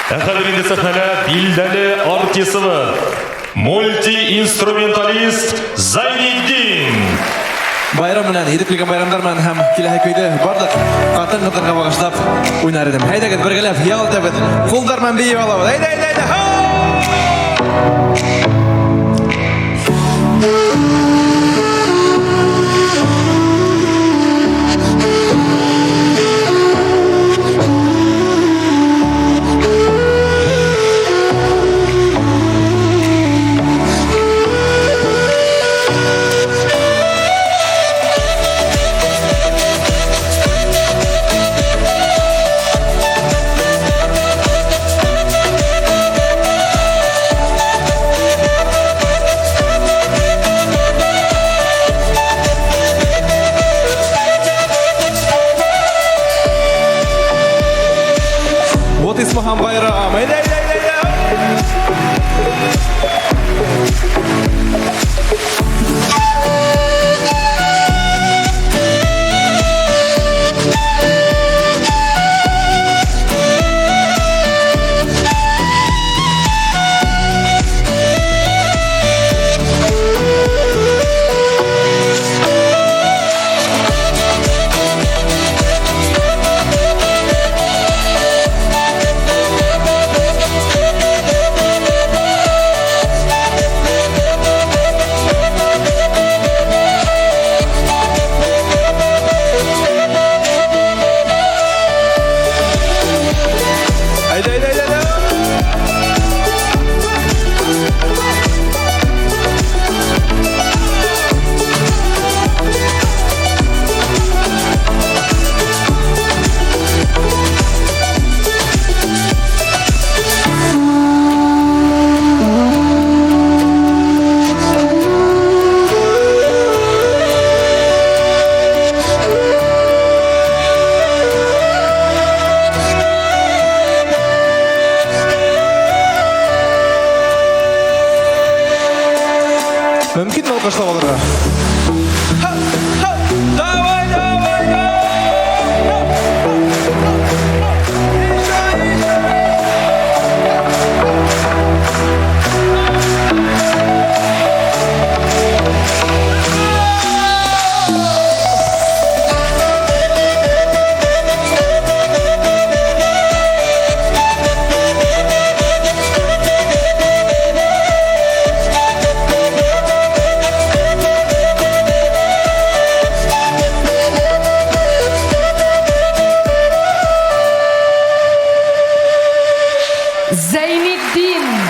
Ә хәҙер инде сәхнәлә билдәле артисыбыҙ, мультиинструменталист Зайнетдин. Байрам менән, етеп килгән байрамдар менән һәм киләһе көйҙө барлыҡ ҡатын-ҡыҙҙарға бағышлап уйнар инем. Әйҙәгеҙ, бергәләп ял итәбеҙ. Ҡулдар менән бейеп алабыҙ. Әйҙә, әйҙә, әйҙә. Вот исмаһам байрам. Әйҙә, әйҙә, әйҙә, әйҙә. Әйҙә, әйҙә, әйҙә, әйҙә. Мөмкинме алҡышлап алырға? Ха, ха, давай, давай, давай. Еще, еще. Зайнетдин.